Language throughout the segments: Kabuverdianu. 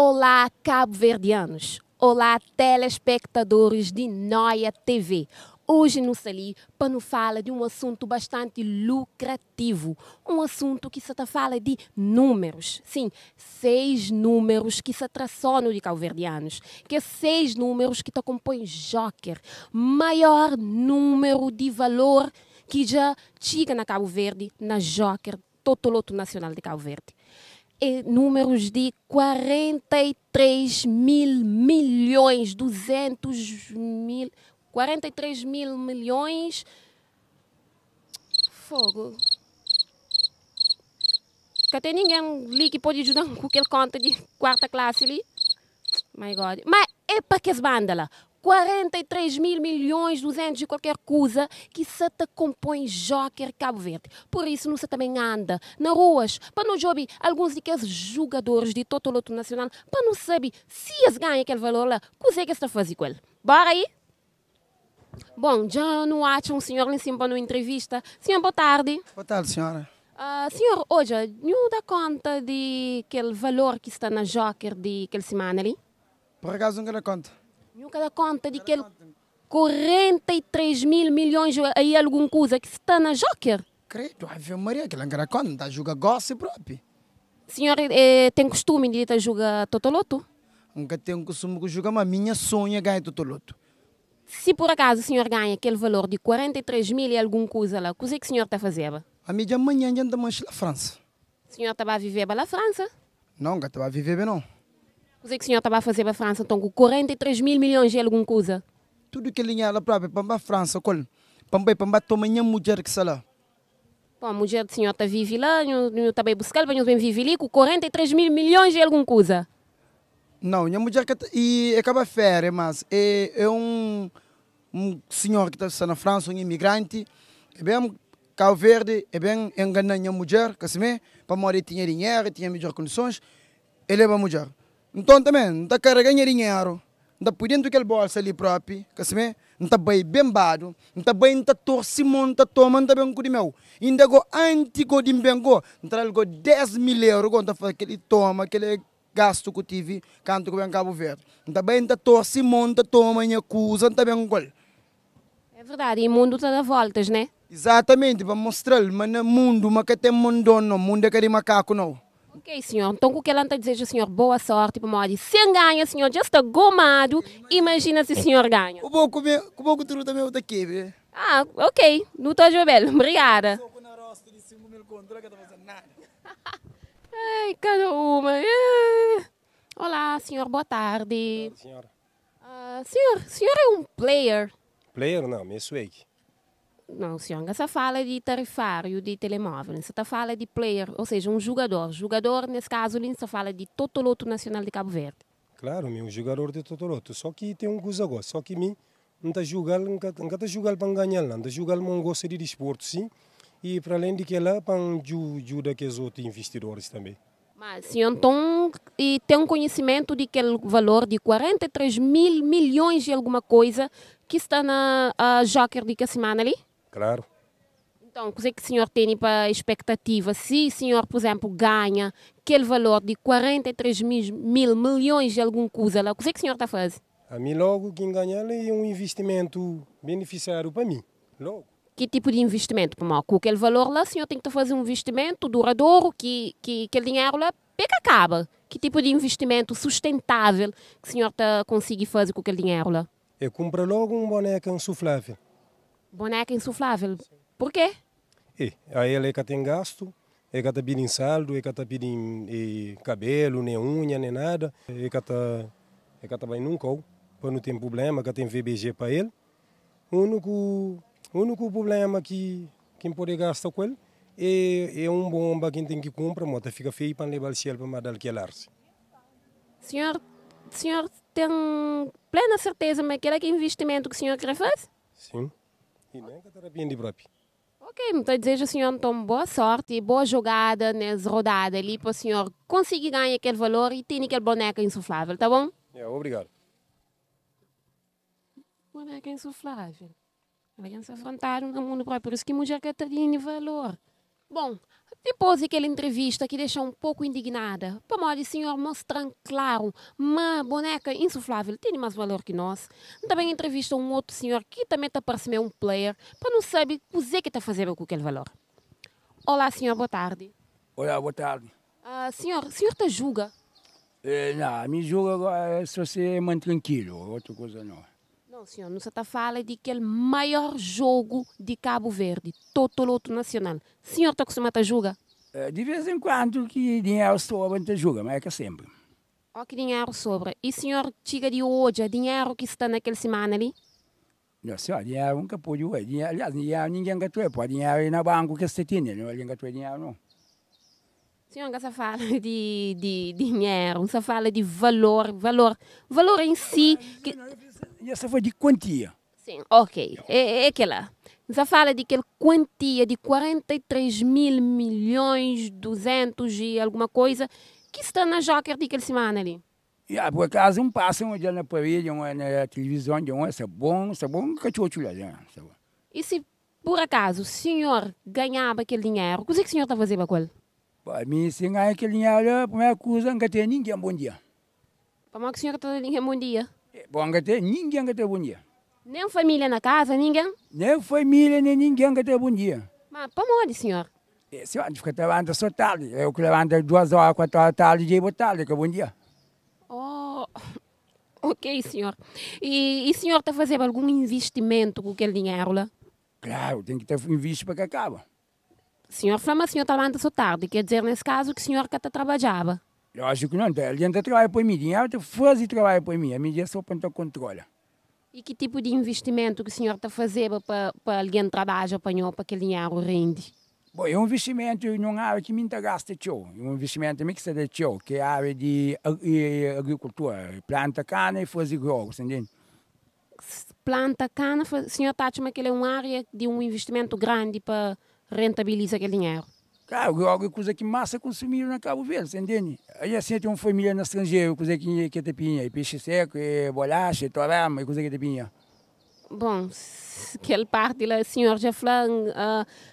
Olá, cabo-verdianos! Olá, telespectadores de Noia TV! Hoje nu sta li pa nu fala di um assunto bastante lucrativo, um assunto ki sa ta fala di números. Sim, 6 números ki sa tra sono di cabo-verdianos. Kes 6 números ki ta compõe Joker, maior número di valor ki dja txiga na Cabo Verde na Joker Totoloto Nacional de Cabo Verde. É números de 43 mil milhões, 200 mil, 43 mil milhões. Fogo. Ka tem ninguém ali que pode ajudar com aquele conta de quarta classe ali? My God. Mas é para que banda lá? 43 mil milhões 200 e qualquer coisa que se te compõe Joker Cabo Verde. Por isso, não se também anda na ruas para não jogar alguns daqueles jogadores de Totoloto Nacional para não saber se eles ganham aquele valor lá, o que é que está fazendo com ele. Bora aí? Bom, já não acho um senhor lá em cima para uma entrevista. Senhor, boa tarde. Boa tarde, senhora. Senhor, hoje, não dá conta de aquele valor que está na Joker de aquela semana ali? Por acaso nunca dá conta. Nunca dá conta de aquele 43 mil milhões aí alguma coisa que está na Joker? Credo, Ave Maria, aquilo nunca dá conta, está a jogar gosto próprio. Senhor, tem costume de estar jogar Totoloto? Nunca tenho costume de jogar, mas minha sonha é ganhar Totoloto. Se por acaso o senhor ganha aquele valor de 43 mil e alguma coisa lá, o que é que o senhor está fazendo? A minha manhã já anda mais na França. O senhor estava a viver na França? Não, nunca estava a viver bem, não. O que é que o senhor estava a fazer na França, então, com 43 mil milhões e alguma coisa? Tudo que ele lá próprio, para a França, qual? Para para tomar minha mulher que está lá. Bom, a mulher do senhor está vive lá, eu também buscar, para bem viver ali com 43 mil milhões e alguma coisa. Não, minha mulher que e acaba férias, mas é um senhor que está na França, um imigrante, é bem Cabo Verde, é bem enganar minha mulher, que assim, para morrer tinha dinheiro, tinha melhores condições, ele é a mulher. Então também, não está carregando dinheiro, não está podendo aquele bolsa ali próprio, que assim, não está bem bem bado, não está bem, não está torcendo, não está tomando, não está bem com o meu. Ainda go antigo de bem go, não está 10 mil euros, não está fazendo aquele toma, aquele gasto que eu tive, canto que vem Cabo Verde. Não está bem, não está torcendo, não está tomando, não acusa, não está bem com ele. É verdade, e o mundo está a voltas, né? Exatamente, para mostrar, mas no mundo, mas que tem mundo não, mundo é que é macaco não. Ok, senhor, então o que ela está a dizer, senhor, boa sorte, para modo, se ganha, senhor, já está gomado, imagina se o senhor ganha. O bom comer, o bom tudo também está aqui, vê? Ah, ok, não estou a jogar, obrigada. Ai, cada uma. Olá, senhor, boa tarde. Boa tarde, senhora. Senhor, o senhor é um player? Player não, é swag. Não, senhor, você fala de tarifário de telemóvel, você tá fala de player, ou seja, um jogador. Jogador, nesse caso, você fala de Totoloto Nacional de Cabo Verde. Claro, meu jogador de Totoloto, só que tem um coisa agora, só que mim não está jogando, nunca está jogando para ganhar, não está jogando um gosto de desporto, sim. E para além de que lá, para ajuda que os outros investidores também. Mas, senhor, então, e tem um conhecimento de aquele valor de 43 mil milhões de alguma coisa que está na a Joker de que semana ali? Claro. Então, o que é que o senhor tem para expectativa? Se o senhor, por exemplo, ganha aquele valor de 43 mil milhões de alguma coisa lá, o que é que o senhor está a fazer? A mim, logo, quem ganhar é um investimento beneficiário para mim, logo. Que tipo de investimento? Com aquele valor lá, o senhor tem que fazer um investimento duradouro, que aquele dinheiro lá pega acaba. Que tipo de investimento sustentável que o senhor tá consegue fazer com aquele dinheiro lá? Eu compro logo um boneca insuflável. Boneca insuflável? Por quê? É, aí ele é que tem gasto, é que está pedindo saldo, é que está pedindo cabelo, nem unha, nem nada. É que está bem nunca, para não ter problema, que tem VBG para ele. O único problema que quem pode gastar com ele é um bomba que tem que comprar, mas fica feio para levar o cielo para mandar aquele ar. Senhor, senhor tem plena certeza mas aquele é investimento que o senhor quer fazer? Sim. E nem que está bem de próprio. Ok, então desejo ao senhor então boa sorte e boa jogada nessa rodada ali para o senhor conseguir ganhar aquele valor e ter aquele boneca insuflável, tá bom? É, obrigado. Boneca insuflável. Ela se afrontar no mundo próprio, por isso que mulher quer ter valor. Bom, dipôs di kel entrevista ki dexa-m un poku indignada, pamodi sinhor mostra-m klaru ma boneka insuflável tene más valor ki nos, N ta ben entrevista un otu sinhor ki tanbê ta parse ma é un player pa nu sabe kuzê ki ta fazeba ku kel valor. Olá, sinhor, bo tardi. Olá, bo tardi. Sinhor, sinhor ta juga? Nau, mi juga agora só se é man trankilu, otu kuza nau. Não, senhor, nu sa ta fala di kel maior jogo di Cabo Verde, Totoloto Nacional. Senhor ta kustuma ta juga? Di vez em quando ki dinheru sobra N ta juga, ma é ka sempri. Ó ki dinheru sobra. I senhor txiga di odja dinheru ki sta na kel simana li? Nhô senhor, dinheru N ka pode oi. Dinheru, aliás, dinheru ningen ka troi, pode dinheru é na banku ki es ta tene, algen ka troi dinheru não. Senhor, N ka sa fala di di dinheru, N sa fala di valor, valor, valor em si ki. Nha sa fala di kuantia. Sim, ok, é é kela. N sa fala di kel kuantia di 43 mil milhões 200 e alguma coisa ki sta na joker di kel simana li. Ya, por acaso um passa um odja na parede, um na televisão, dja um sta bom, sta bom katxotxu la, dja sta bom. E si Pur akazu, sinhor ganhaba kel dinheru, kuzê ki sinhor ta fazeba ku el? Pa mi, si N ganha kel dinheru la, primeru kuza, N ka ten ningen bon dia. Pamodi ki sinhor ka ta da ningen bon dia? Bon, N ka ten ningen ka ta da bon dia. Nen família na kaza, ningen? Nen família, nen ningen ka ta da bon dia. Ma, pamodi, sinhor? Sinhor, N fika ta labanta so tardi. Eu ki labanta duas ora, kuatu ora tardi, dja i bo tardi, ka bon dia. Oh, Ok, senhor. E, e senhor ta fazeba algun investimentu ku kel dinheru la? Klaru, ten ki ta invisti pa ka kaba. Senhor fla ma senhor ta labanta so tardi, ker dizer nes kazu ki senhor ka ta trabadjaba. Lójiku ki non, algen ta trabadja pa mi, dinheru ta faze trabadju pa mi, ami dja so pa N ta kontrola. E ki tipu di investimentu ki senhor ta fazeba pa pa algen trabadja pa nho pa kel dinheru rende? Bon, é un investimentu nun ária ki mi N ta gasta txeu, é un investimentu mi ki sta da txeu, ki é ária di agrikultura, planta kana i faze grogu, sa ntende? Planta kana, senhor ta atxa ma kel é un ária di un investimentu grandi pa rentabiliza kel dinheru? Klaru, grogu é kuza ki más ta konsumidu na Kabu Verdi, sa ntende? Aí asin ten un família na stranjeru, kuze ki ke ta pinha? É pexi seku, é bolaxa, é torama, é kuze ke ta pinha? Bon, kel parti la sinhor dja fla,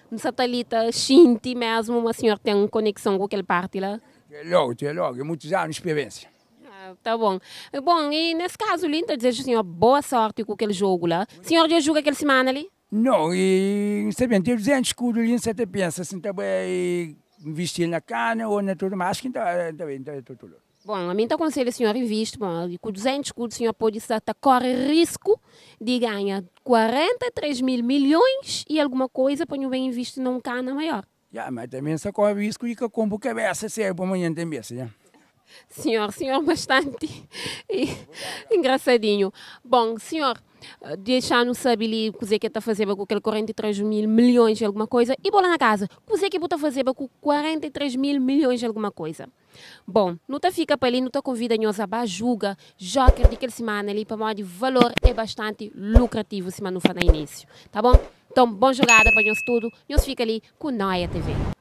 N sa ta li ta xinti mesmu ma sinhor ten konekson ku kel parti la. Te logu, te logu, é muitus anu di speriensia. Ah, ta bon. Bon, i nes kazu li N ta dizeja sinhor boa sorti ku kel jogu la. Sinhor dja juga kel simana li? Nau, i N sta ben, ten 200 skudu li, N sa ta pensa si N ta bai nvisti na kana o na tudu, ma axu ki N ta N ta bai, N ta bai tudu. Bon, ami N ta konselha sinhor invisti, bon, ku 200 skudu sinhor pode sta ta kore risku di ganha 43 mil milhons i alguma koiza pa nhu ben invisti na un kana maior. Ya, ma tanbe N sta kore risku di ka konpo kabesa sedu pa manhan tanbe, sinhor. Sinhor, sinhor bastanti engrasadinhu. Bon, sinhor, Dexa-nu sabe li kuzê ki el ta fazeba ku kel 43 mil milhons i alguma koza. I bo la na kaza, kuzê ki bu ta fazeba ku 43 mil milhons i alguma koza? Bon, nu ta fika pa li, nu ta konvida nhos a ba juga Joker di kel simana li pamodi valor é bastanti lukrativu sima nu fla na inísiu. Ta bon? Nton, bon jogada pa nhos tudu. Nhos fika li ku Noia TV.